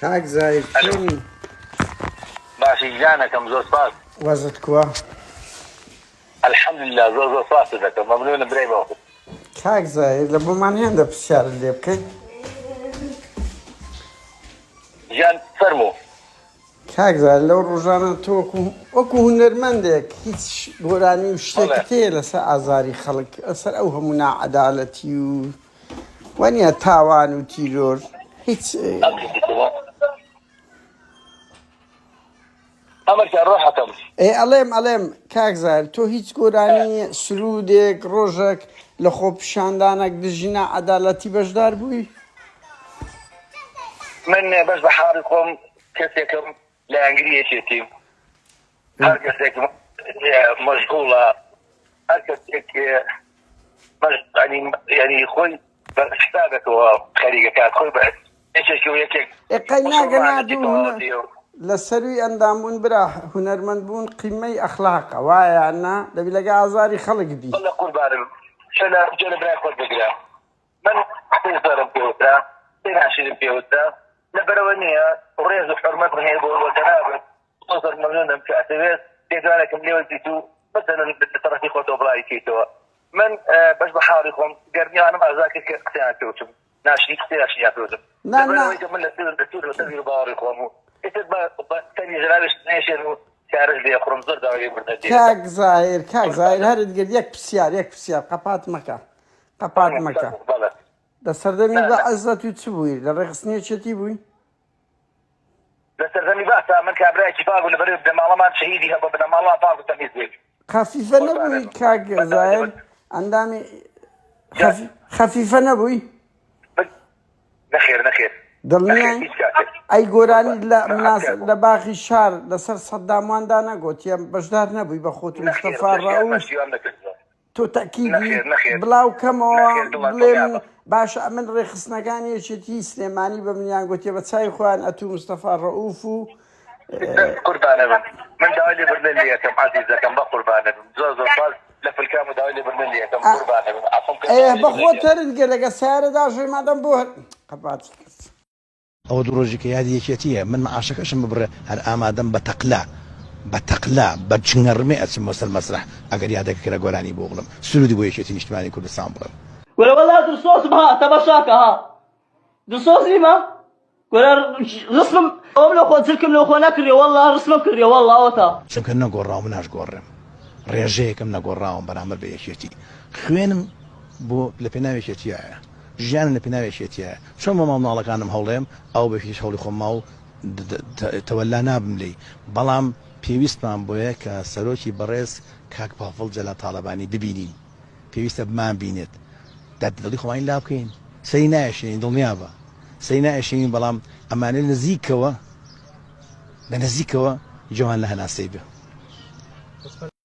کاک زاهیر چۆنی؟ باشی گیانەکەم زۆر سپاس. وەزت کوە؟ الحمدللە زۆر زۆر سپاست دەکەم مەمنونم برای باوکم. کاک زاهیر لە بۆمان هێندە پرسیارت لێ بکەین. گیان فەرموو. کاک زاهیر لەو ڕۆژانە تۆ وەکو وەکو هونەرمەندێک هیچ گۆرانی و شتێکت هەیە لەسەر ئازاری خەڵک لەسەر ئەو هەموو ناعەدالەتی و وەنیە تاوان و تیرۆر هیچ ئێ ئەڵێم ئەڵێم کاک زاهیر تۆ هیچ گۆرانی سرودێک ڕۆژێک لە خۆپیشاندانێک دژی ناعەدالەتی بەشدار بووی؟ من بەس بە حاڵی خۆم کەسێکم لایەنگری یەکێتیم هەر کەسێک مەشغوڵە هەر کەسێک ینی خۆی بە حسابێکەوە خەریکەکات خۆی بە یەکێکی و یەکێک ئێ قەی ناگە نادوو لە سەروی ئەندام بوون برا هونەرمەند بوون قیمەی ئەخلاقە وایە یان نا دەبی لەگە ئازاری خەڵک بی. لە قوربانم جێ لە برای خۆت بگرە من قسەی زۆرم پێوترا قسەی ناشرین پێوترا لەبەرەوە نییە ڕێز و حرمەتم هەیە بۆ بۆ جەنابت زۆر زۆر مەمنونم کە ئەتەوێت لێدوانێکم لێ وەرگریت و مەسەلەن لە تەڕەفی خۆتەوە بڵاوی کەیتەوە من بەس بە حاڵی خۆم گەرمیانم ئازا کرد کە قسەیان پێوتم ناشرین قسەی ناشرینیان پێوتم نا نا لەبەرئەوەی کە من لە سور لە سور لەسەر بیر و باوەڕی خۆم و ئیتر بە بە سەری جەنابیش نێشێن و چارەش لێ ئەخورم زۆر داوای لێبوردنت لێ دەکەم کاک زاهیر کاک زاهیر هەرت گرت یەک پرسیار یەک پرسیار قەپات مەکە قەپات مەکە لە سەردەمی بەعس تو چ بووی لە ڕێکخستنی یەکێتی بووی؟ لە سەردەمی بەعسا من کابرایەکی پاک و لەبەر بنەماڵەمان شەهیدی هەبوو بنەماڵەمان پاک و تەمیز بووین. خەفیفە نەبووی کاک زاهیر ئەندامی خەفیفە نەبووی؟ نەخێر نەخێر دڵنیای؟ ئەی گۆرانیت لە مناس لە باخی شار لەسەر سەدام وان دانەگۆتیە بەشدار نەبووی بە خۆت و مستەفا ڕەئوف؟ تۆ تەئکیدی بڵاو کەمەوە بڵێم باشە ئەمن ڕێکخستنەکانی یەکێتی سلێمانی بە منیان گوتیە بە چای خۆیان ئەتوو مستەفا ڕەئوف و قوربانە بم من داوای لێبوردن لێ ئەکەم عەزیزەکەم بە قوربانە بم زۆر زۆر سپاس لە فلکام و داوای لێبوردن لێ ئەکەم قوربانە بم عەفوم کە ئێ بەخۆت تەرت گەلەکە سەیارە داژۆی مادەم بۆ هەر قەپاتی کرد. ئەوە دوو ڕۆژی کە یادی یەکێتییە، من مەعاشەکەشم ببڕێ هەر ئامادەم بە تەقلە، بە تەقلە، بە چنگەڕمێ ئەچم بۆ سەر مەسرەح ئەگەر یادەکە کرا گۆرانی بۆ بڵێم، سروودی بۆ یەکێتی نیشتمانی کوردستان بڵێم. کورە وەڵا دڵسۆزم ها تەماشاکە ها دڵسۆز نیمە کورە ڕسمم ئەوم لە خۆ جلکم لە خۆ نەکڕیە وەڵا ڕسمم کڕیە وەڵا ئەوەتا. چونکە نەگۆڕاوم ناشگۆڕێم، ڕێژەیەکم نەگۆڕاوم بەرامبەر بە یەکێتی، خوێنم بۆ لە پێناو یەکێتیایە. ژیانم لە پێناو یەکێتیایە چۆن بۆ ماڵ مناڵەکانم هەوڵێم ئەوە بە هیچ هەوڵی خۆم ماو تەوەلا نابم لێی بەڵام پێویستمان بۆیە کە سەرۆکی بەڕێز کاک پافڵ جەلال تاڵەبانی ببینین پێویستە بمان بینێت دەرد دڵی خۆمانی لا بکەین سەری نایەشێنین دڵنیابە سەری نایەشێنین بەڵام ئەمانە نزیکەوە لە نزیکەوە جوان لە هەناسەی بێ.